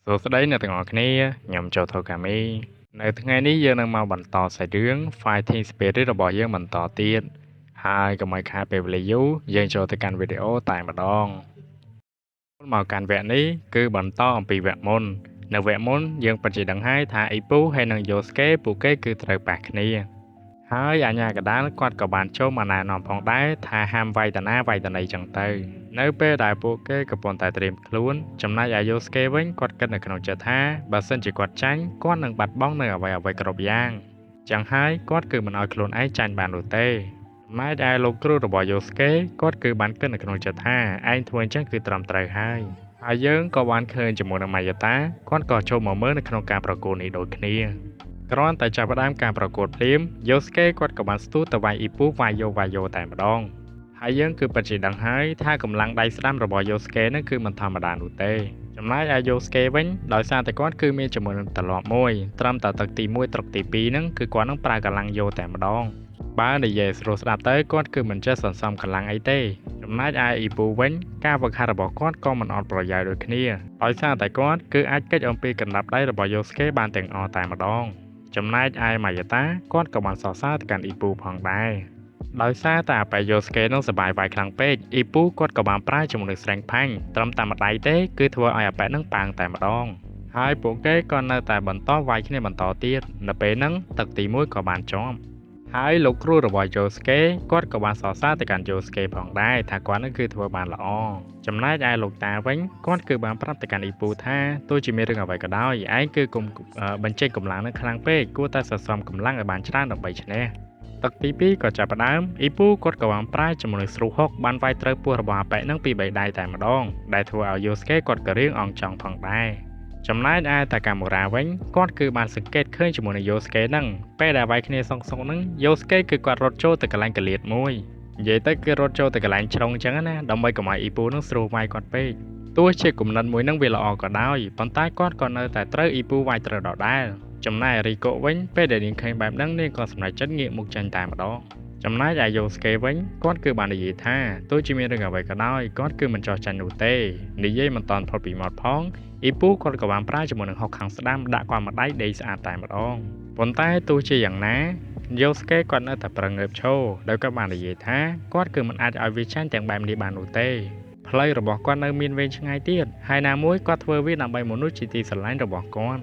សួស្តីអ្នកទាំងអស់គ្នាខ្ញុំចូលថូកាមីនៅថ្ងៃនេះយើងនឹងមកបន្តសាច់រឿង Fighting Spirit របស់យើងបន្តទៀតហើយកុំឲ្យខាតពេលវេលាយូរយើងចូលទៅកាន់វីដេអូតែម្ដងមកកាន់វគ្គនេះគឺបន្តអំពីវគ្គមុននៅវគ្គមុនយើងពិតជាដឹងហើយថាអ៊ីពូហើយនិងយ៉ូស្កេពួកគេគឺត្រូវប៉ះគ្នាហើយអាជ្ញាកណ្ដាលគាត់ក៏បានចូលមកណែនាំផងដែរថាហាមវាយតាណាវាយតាណីចឹងទៅនៅពេលដែលពួកគេកំពុងតែត្រៀមខ្លួនចំណែកឯយ៉ូស្កេវិញគាត់គិតនៅក្នុងចិត្តថាបើសិនជាគាត់ចាញ់គាត់នឹងបាត់បង់នៅអ្វីៗគ្រប់យ៉ាងចឹងហើយគាត់គឺមិនឲ្យខ្លួនឯងចាញ់បាននោះទេចំណែកឯលោកគ្រូរបស់យ៉ូស្កេគាត់គឺបានគិតនៅក្នុងចិត្តថាឯងធ្វើអញ្ចឹងគឺត្រឹមត្រូវហើយហើយយើងក៏បានឃើញជាមួយនឹងម៉ាយ៉ាតាគាត់ក៏ចូលមកមើលនៅក្នុងការប្រកួតនេះដូចគ្នាគ្រាន់តែចាប់ផ្ដើមការប្រកួតភ្លាមយ៉ូស្កេគាត់ក៏បានស្ទុះទៅវាយអ៊ីពូវាយយោវាយយោតែម្ដងហើយយើងគឺពិតជាដឹងហើយថាកម្លាំងដៃស្ដាំរបស់យ៉ូស្កេនឹងគឺមិនធម្មតានោះទេចំណែកឯយ៉ូស្កេវិញដោយសារតែគាត់គឺមានជាមួយនឹងត្រឡប់មួយត្រឹមតែទឹកទី1ត្រឹកទី2ហ្នឹងគឺគាត់នឹងប្រើកម្លាំងយោតែម្ដងបើនិយាយស្រួលស្ដាប់ទៅគាត់គឺមិនចេះសន្សំកម្លាំងអីទេចំណែកឯអ៊ីពូវិញការវឹកហាត់របស់គាត់ក៏មិនអត់ប្រយោជន៍ដូចគ្នាដោយសារតែគាត់គឺអាចគេចអំពីកណ្ដាប់ដៃរបស់យ៉ូស្កេបានទាំងអស់តែម្ដងចំណែកឯម៉ាយ៉ាតាគាត់ក៏បានសរសើរទៅកាន់អ៊ីពូផងដែរដោយសារតែអាប៉ែយ៉ូស្កេនឹងសបាយវាយខ្លាំងពេកអ៊ីពូគាត់ក៏បានប្រើជាមួយនឹងស្រេងផាញ់ត្រឹមតែម្ដាយទេគឺធ្វើឲ្យអាប៉ែនឹងប៉ាងតែម្ដងហើយពួកគេក៏នៅតែបន្តវាយគ្នាបន្តទៀតនៅពេលហ្នឹងទឹកទី1ក៏បានជាប់ហើយលោកគ្រូរបស់យ៉ូស្កេគាត់ក៏បានសរសើរទៅកាន់យ៉ូស្កេផងដែរថាគាត់នឹងគឺធ្វើបានល្អចំណែកឯលោកតាវិញគាត់គឺបានប្រាប់ទៅកាន់អ៊ីពូថាទោះជាមានរឿងអ្វីក៏ដោយឯងគឺកុំបញ្ចេញកម្លាំងនឹងខ្លាំងពេកគួរតែសន្សំកម្លាំងឲ្យបានច្រើនដើម្បីឈ្នះទឹកទី2ក៏ចាប់ផ្ដើមអ៊ីពូគាត់ក៏បានប្រើជាមួយនឹងស្រុះហុកបានវាយត្រូវពោះរបស់អាប៉ែនឹងពី3ដៃតែម្ដងដែលធ្វើឲ្យយ៉ូស្កេគាត់ក៏រៀងអងចង់ផងដែរចំណែកឯតាកាមូរ៉ាវិញគាត់គឺបានសង្កេតឃើញជាមួយនឹងយ៉ូស្កេហ្នឹងពេលដែលវាយគ្នាសុងសុងហ្នឹងយ៉ូស្កេគឺគាត់រត់ចូលទៅកន្លែងកលៀតមួយនិយាយទៅគឺរត់ចូលទៅកន្លែងជ្រុងអញ្ចឹងណាដើម្បីកុំឲ្យអ៊ីពូហ្នឹងស្រួលវាយគាត់ពេកទោះជាគំនិតមួយហ្នឹងវាល្អក៏ដោយប៉ុន្តែគាត់ក៏នៅតែត្រូវអ៊ីពូវាយត្រូវដដែលចំណែករីកូវិញពេលដែលនាងឃើញបែបហ្នឹងនាងក៏សម្រេចចិត្តងាកមុខចេញតែម្ដងចំណែកឯយ៉ូស្កេវិញគាត់គឺបាននិយាយថាទោះជាមានរឿងអ្វីក៏ដោយគាត់គឺមិនចោះចាញ់នោះទេនិយាយមិនតាន់ផុតពីមាត់ផងអ៊ីពូគាត់ក៏បានប្រើជាមួយនឹងហុកខាងស្ដាំដាក់គាត់មួយដៃដេកស្អាតតែម្ដងប៉ុន្តែទោះជាយ៉ាងណាយ៉ូស្កេគាត់នៅតែប្រឹងងើបឈរដោយគាត់បាននិយាយថាគាត់គឺមិនអាចឲ្យវាចាញ់ទាំងបែបនេះបាននោះទេផ្លូវរបស់គាត់នៅមានវែងឆ្ងាយទៀតហើយណាមួយគាត់ធ្វើវាដើម្បីមនុស្សជាទីស្រឡាញ់របស់គាត់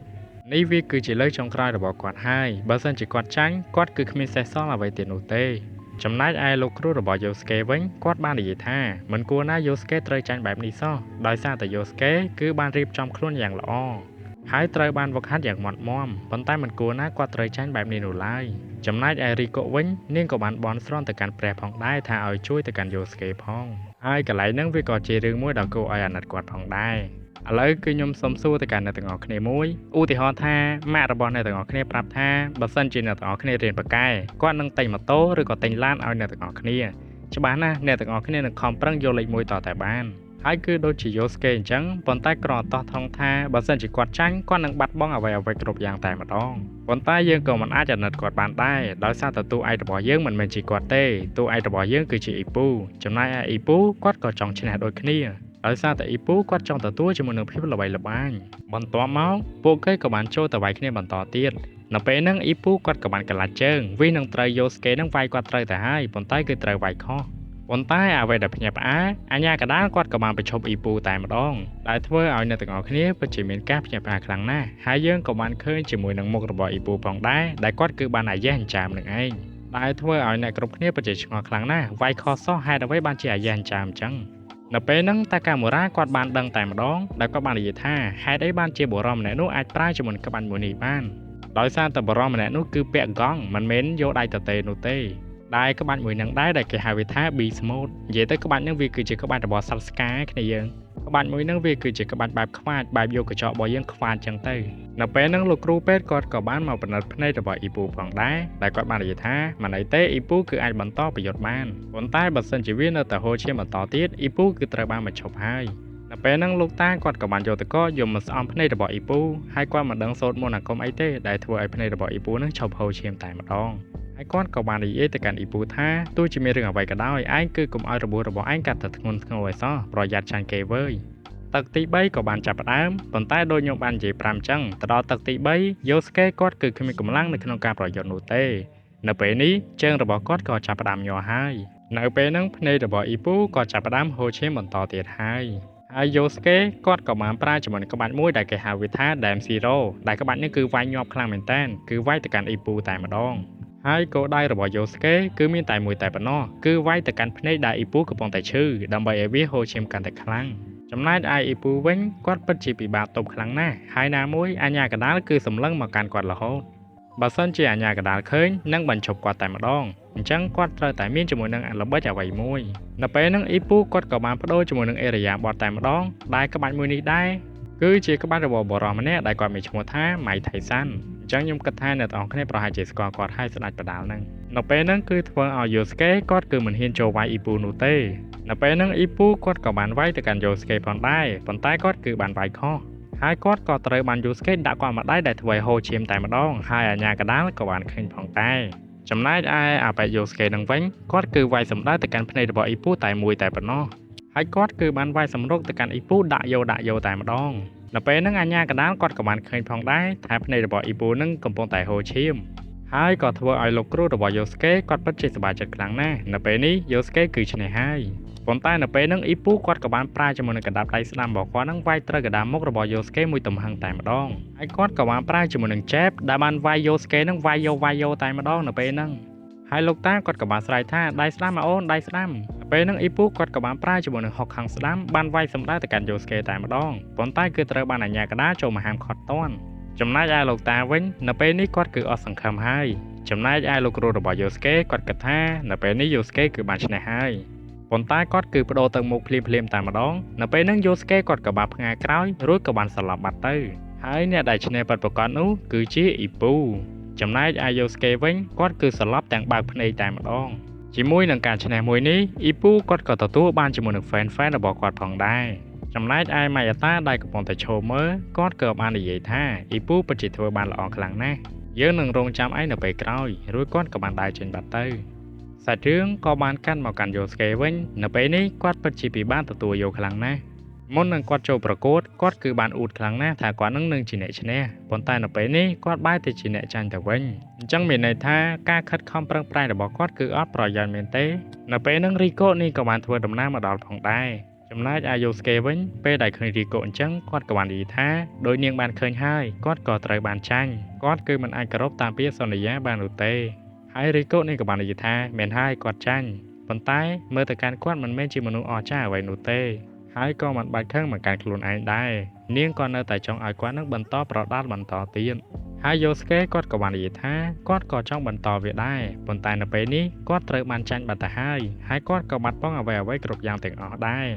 នេះវាគឺជាលើកចុងក្រោយរបស់គាត់ហើយបើសិនជាគាត់ចាញ់គាត់គឺគ្មានសេះសល់អ្វីទៀតនោះទេចំណែកឯលោកគ្រូរបស់យ៉ូស្កេវិញគាត់បាននិយាយថាមិនគួរណាយ៉ូស្កេត្រូវចាញ់បែបនេះសោះដោយសារតែយ៉ូស្កេគឺបានរៀបចំខ្លួនយ៉ាងល្អហើយត្រូវបានវឹកហាត់យ៉ាងមាត់មាំប៉ុន្តែមិនគួរណាគាត់ត្រូវចាញ់បែបនេះនោះឡើយចំណែកឯរីកូវិញនាងក៏បានបន់ស្រន់ទៅកាន់ព្រះផងដែរថាឲ្យជួយទៅកាន់យ៉ូស្កេផងហើយកន្លែងហ្នឹងវាក៏ជារឿងមួយដ៏គួរឲ្យអាណិតគាត់ផងដែរឥឡូវគឺខ្ញុំសូមសួរទៅកាន់អ្នកទាំងអស់គ្នាមួយឧទាហរណ៍ថាម៉ាក់របស់អ្នកទាំងអស់គ្នាប្រាប់ថាបើសិនជាអ្នកទាំងអស់គ្នារៀនពូកែគាត់នឹងទិញម៉ូតូឬក៏ទិញឡានឲ្យអ្នកទាំងអស់គ្នាច្បាស់ណាស់អ្នកទាំងអស់គ្នានឹងខំប្រឹងយកលេខ1តតែបានហើយគឺដូចជាយ៉ូស្កេអញ្ចឹងប៉ុន្តែគ្រាន់តែតោះថងថាបើសិនជាគាត់ចាញ់គាត់នឹងបាត់បង់អ្វីៗគ្រប់យ៉ាងតែម្ដងប៉ុន្តែយើងក៏មិនអាចអាណិតគាត់បានដែរដោយសារតែតួឯករបស់យើងមិនមែនជាគាត់ទេតួឯករបស់យើងគឺជាអ៊ីពូចំណែកឯអ៊ីពូគាត់ក៏ចង់ឈ្នះដូចគ្នាដោយសារតែអ៊ីពូគាត់ចង់ទទួលជាមួយនឹងភាពល្បីល្បាញបន្ទាប់មកពួកគេក៏បានចូលទៅវាយគ្នាបន្តទៀតនៅពេលហ្នឹងអ៊ីពូគាត់ក៏បានកលាច់ជើងវិនឹងត្រូវយ៉ូស្កេនឹងវាយគាត់ត្រូវទៅហើយប៉ុន្តែគឺត្រូវវាយខុសប៉ុន្តែអ្វីដែលភ្ញាក់ផ្អើលអាញាកដាលគាត់ក៏បានបញ្ឈប់អ៊ីពូតែម្ដងដែលធ្វើឲ្យអ្នកទាំងអស់គ្នាពិតជាមានការភ្ញាក់ផ្អើលខ្លាំងណាស់ហើយយើងក៏បានឃើញជាមួយនឹងមុខរបស់អ៊ីពូផងដែរដែលគាត់គឺបានអាយ៉េះអញ្ចាមនឹងឯងដែលធ្វើឲ្យអ្នកគ្រប់គ្នាពិតជាឆ្ងល់ខ្លាំងណាស់វាយខុសសោះហេតុអ្វីបានជាអាយ៉េះអញ្ចាមអញ្ចឹងនៅពេលហ្នឹងតាកាមូរ៉ាគាត់បានដឹងតែម្ដងដែលគាត់បាននិយាយថាហេតុអីបានជាបុរសម្នាក់នោះអាចប្រើជាមួយក្បាច់មួយនេះបានដោយសារតែបុរសម្នាក់នោះគឺពាក់កង់មិនមែនយកដៃតទេនោះទេដែលក្បាច់មួយនឹងដែរដែលគេហៅវាថា Beast Mode និយាយទៅក្បាច់ហ្នឹងវាគឺជាក្បាច់របស់សត្វស្កាគ្នាយើងក្បាច់មួយហ្នឹងវាគឺជាក្បាច់បែបខ្វាចបែបយកកញ្ចក់របស់យើងខ្វាចចឹងទៅនៅពេលហ្នឹងលោកគ្រូពេទ្យគាត់ក៏បានមកពិនិត្យភ្នែករបស់អ៊ីពូផងដែរដែលគាត់បាននិយាយថាមិនអីទេអ៊ីពូគឺអាចបន្តប្រយុទ្ធបានប៉ុន្តែបើសិនជាវានៅតែហូរឈាមបន្តទៀតអ៊ីពូគឺត្រូវបានបញ្ឈប់ហើយនៅពេលហ្នឹងលោកតាគាត់ក៏បានយកតកយកមកស្អំភ្នែករបស់អ៊ីពូហើយគាត់មិនដឹងសូត្រមន្តអាគមអីទេដែលធ្វើឲ្យភ្នែករបស់អ៊ីពូហ្នឹងឈប់ហូរឈាមតែម្ដងហើយគាត់ក៏បាននិយាយទៅកាន់អ៊ីពូថាទោះជាមានរឿងអ្វីក៏ដោយឯងគឺកុំឲ្យរបួសរបស់ឯងកាត់តែធ្ងន់ធ្ងរឲ្យសោះប្រយ័ត្នចាញ់គេវើយ ទឹកទី3ក៏បានចាប់ផ្ដើមប៉ុន្តែដូចខ្ញុំបាននិយាយ5ចឹងទៅដល់ទឹកទី3 Yosuke គាត់គឺគ្មានកម្លាំងនៅក្នុងការប្រយុទ្ធនោះទេនៅពេលនេះជើងរបស់គាត់ក៏ចាប់ផ្ដើមញ័រហើយនៅពេលហ្នឹងភ្នែករបស់អ៊ីពូក៏ចាប់ផ្ដើមហូរឈាមបន្តទៀតហើយហើយ Yosuke គាត់ក៏បានប្រើជាមួយនឹងក្បាច់មួយដែលគេហៅវាថា Dam Zero ដែលក្បាច់នេះគឺវាយញាប់ខ្លាំងមែនតើគឺវាយទៅកាន់អ៊ីពូតែម្ដងហើយគោលដៅរបស់ Yosuke គឺមានតែមួយតែប៉ុណ្ណោះគឺវាយទៅកាន់ភ្នែកដែលអ៊ីពូកំពុងតែឈឺដើម្បីឲ្យវាហូរឈាមកាន់តែខ្លាំងចំណែកឯអ៊ីពូវិញគាត់ពិតជាពិបាកទប់ខ្លាំងណាស់ហើយណាមួយអាញាកដាលគឺសម្លឹងមកកាន់គាត់រហូតបើសិនជាអាញាកដាលឃើញនឹងបញ្ឈប់គាត់តែម្ដងអញ្ចឹងគាត់ត្រូវតែមានជាមួយនឹងល្បិចអ្វីមួយនៅពេលហ្នឹងអ៊ីពូគាត់ក៏បានបដូរជាមួយនឹងអេរិយាបថតែម្ដងដែលក្បាច់មួយនេះដែរគឺជាក្បាច់របស់បុរសម្នាក់ដែលគាត់មានឈ្មោះថាម៉ៃថៃសាន់អញ្ចឹងខ្ញុំគិតថាអ្នកទាំងអស់គ្នាប្រហែលជាស្គាល់គាត់ហើយស្ដេចបដាលហ្នឹងនៅពេលហ្នឹងគឺធ្វើឲ្យយូស្កេគាត់គឺមិនហ៊ានចូលវាយអ៊ីពូនោះទេនៅពេលហ្នឹងអ៊ីពូគាត់ក៏បានវាយទៅកាន់យូស្កេផងដែរប៉ុន្តែគាត់គឺបានវាយខុសហើយគាត់ក៏ត្រូវបានយូស្កេដាក់គាត់មកដៃដែលធ្វើឲ្យហូរឈាមតែម្ដងហើយអាញាកដាលក៏បានឃើញផងដែរចំណែកឯអាប៉េយូស្កេនឹងវិញគាត់គឺវាយសម្ដៅទៅកាន់ភ្នែករបស់អ៊ីពូតែមួយតែប៉ុណ្ណោះហើយគាត់គឺបានវាយសម្រុកទៅកាន់អ៊ីពូដាក់យោដាក់យោតែម្ដងនៅពេលហ្នឹងអាញាកដាលគាត់ក៏បានឃើញផងដែរថាភ្នែករបស់អ៊ីពូនឹងកំពុងតែហូរឈាមហើយក៏ធ្វើឲ្យលោកគ្រូរបស់យូស្កេគាត់ពិតជាសប្បាយចិត្តខ្លាំងណាស់នៅពេលនេះយូស្កេគឺឈ្នះហើយប៉ុន្តែនៅពេលហ្នឹងអ៊ីពូគាត់ក៏បានប្រើជាមួយនឹងកណ្ដាប់ដៃស្ដាំរបស់គាត់ហ្នឹងវាយត្រូវកណ្ដាលមុខរបស់យូស្កេមួយទំហឹងតែម្ដងហើយគាត់ក៏បានប្រើជាមួយនឹងចែបដែលបានវាយយូស្កេហ្នឹងវាយយោវាយយោតែម្ដងនៅពេលហ្នឹងហើយលោកតាគាត់ក៏បានស្រែកថាដៃស្ដាំអូនដៃស្ដាំពេលហ្នឹងអ៊ីពូគាត់ក៏បានប្រើជាមួយនឹងហុកខាងស្ដាំបានវាយសម្ដៅទៅកាន់យូស្កេតែម្ដងប៉ុន្តែគឺត្រូវបានអាជ្ញាកណ្ដាលចូលមកហាមឃាត់ទាន់ចំណែកឯលោកតាវិញនៅពេលនេះគាត់គឺអស់សង្ឃឹមហើយចំណែកឯលោកគ្រូរបស់យូស្កេគាត់គិតថានៅពេលនេះយូស្កេគឺបានឈ្នះហើយប៉ុន្តែគាត់គឺបដូរទៅមុខភ្លាមភ្លាមតែម្ដងនៅពេលហ្នឹងយូស្កេគាត់ក៏បានផ្ងាក្រោយរួចក៏បានសន្លប់បាត់ទៅហើយអ្នកដែលឈ្នះពិតប្រាកដនោះគឺជាអ៊ីពូចំណែកឯយូស្កេវិញគាត់គឺសន្លប់ទាំងបើកភ្នែកតែម្ដងជាមួយនឹងការឈ្នះមួយនេះអ៊ីពូគាត់ក៏ទទួលបានជាមួយនឹង fan fan របស់គាត់ផងដែរចំណែកឯម៉ៃអាតាដែលកំពុងតែឈរមើលគាត់ក៏បាននិយាយថាអ៊ីពូពិតជាធ្វើបានល្អខ្លាំងណាស់យើងនឹងរងចាំឯងនៅពេលក្រោយរួចគាត់ក៏បានដើរចេញបាត់ទៅសាច់រឿងក៏បានកាត់មកកាន់យូស្កេវិញនៅពេលនេះគាត់ពិតជាពិបាកទទួលយកខ្លាំងណាស់មុននឹងគាត់ចូលប្រកួតគាត់គឺបានអួតខ្លាំងណាស់ថាគាត់នឹងជាអ្នកឈ្នះប៉ុន្តែនៅពេលនេះគាត់បែរទៅជាអ្នកចាញ់ទៅវិញអញ្ចឹងមានន័យថាការខិតខំប្រឹងប្រែងរបស់គាត់គឺអត់ប្រយោជន៍មែនទេនៅពេលហ្នឹងរីកូនេះក៏បានធ្វើដំណើរមកដល់ផងដែរចំណែកអាយូស្កេវិញពេលដែលឃើញរីកូអញ្ចឹងគាត់ក៏បាននិយាយថាដោយនាងបានឃើញហើយគាត់ក៏ត្រូវបានចាញ់គាត់គឺមិនអាចគោរពតាមពាក្យសន្យាបាននោះទេហើយរីកូនេះក៏បាននិយាយថាមែនហើយគាត់ចាញ់ប៉ុន្តែមើលទៅកាន់គាត់មិនមែនជាមនុស្សអស្ចារ្យអ្វីនោះទេហើយក៏មិនបាច់ខឹងមកកាន់ខ្លួនឯងដែរនាងក៏នៅតែចង់ឲ្យគាត់នឹងបន្តប្រដាល់បន្តទៀតហើយយូស្កេគាត់ក៏បាននិយាយថាគាត់ក៏ចង់បន្តវាដែរប៉ុន្តែនៅពេលនេះគាត់ត្រូវបានចាញ់បាត់ទៅហើយហើយគាត់ក៏បាត់បង់អ្វីៗគ្រប់យ៉ាងទាំងអស់ដែរ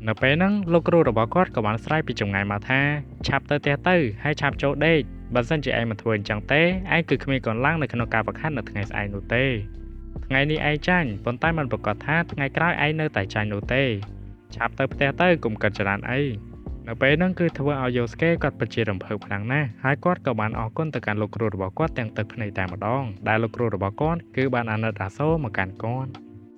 នៅពេលហ្នឹងលោកគ្រូរបស់គាត់ក៏បានស្រែកពីចម្ងាយមកថាឆាប់ទៅផ្ទះទៅហើយឆាប់ចូលដេកបើសិនជាឯងមិនធ្វើអញ្ចឹងទេឯងគឺគ្មានកម្លាំងនៅក្នុងការប្រខាត់នៅថ្ងៃស្អែកនោះទេថ្ងៃនេះឯងចាញ់ប៉ុន្តែមិនប្រកាសថាថ្ងៃក្រោយឯងនៅតែចាញ់នោះទេឆាប់ទៅផ្ទះទៅកុំគិតច្រើនអីនៅពេលហ្នឹងគឺធ្វើឲ្យយូស្កេគាត់ពិតជារំភើបខ្លាំងណាស់ហើយគាត់ក៏បានអរគុណទៅកាន់លោកគ្រូរបស់គាត់ទាំងទឹកភ្នែកតែម្ដងដែលលោកគ្រូរបស់គាត់គឺបានអាណិតអាសូរមកកាន់គាត់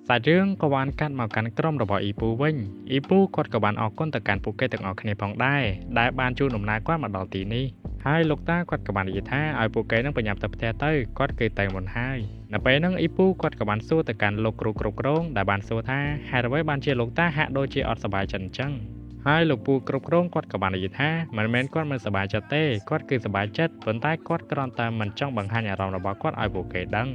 សាច់រឿងក៏បានកាត់មកកាន់ក្រុមរបស់អ៊ីពូវិញអ៊ីពូគាត់ក៏បានអរគុណទៅកាន់ពួកគេទាំងអស់គ្នាផងដែរដែលបានជួនដំណើរគាត់មកដល់ទីនេះហើយលោកតាគាត់ក៏បាននិយាយថាឲ្យពួកគេនឹងប្រញាប់ទៅផ្ទះទៅគាត់គឺទៅមុនហើយនៅពេលហ្នឹងអ៊ីពូគាត់ក៏បានសួរទៅកាន់លោកគ្រូគ្រប់គ្រងដែលបានសួរថាហេតុអ្វីបានជាលោកតាហាក់ដូចជាអត់សប្បាយចិត្តអញ្ចឹងហើយលោកពូគ្រប់គ្រងគាត់ក៏បាននិយាយថាមិនមែនគាត់មិនសប្បាយចិត្តទេគាត់គឺសប្បាយចិត្តប៉ុន្តែគាត់គ្រាន់តែមិនចង់បង្ហាញអារម្មណ៍របស់គាត់ឲ្យពួកគេដឹង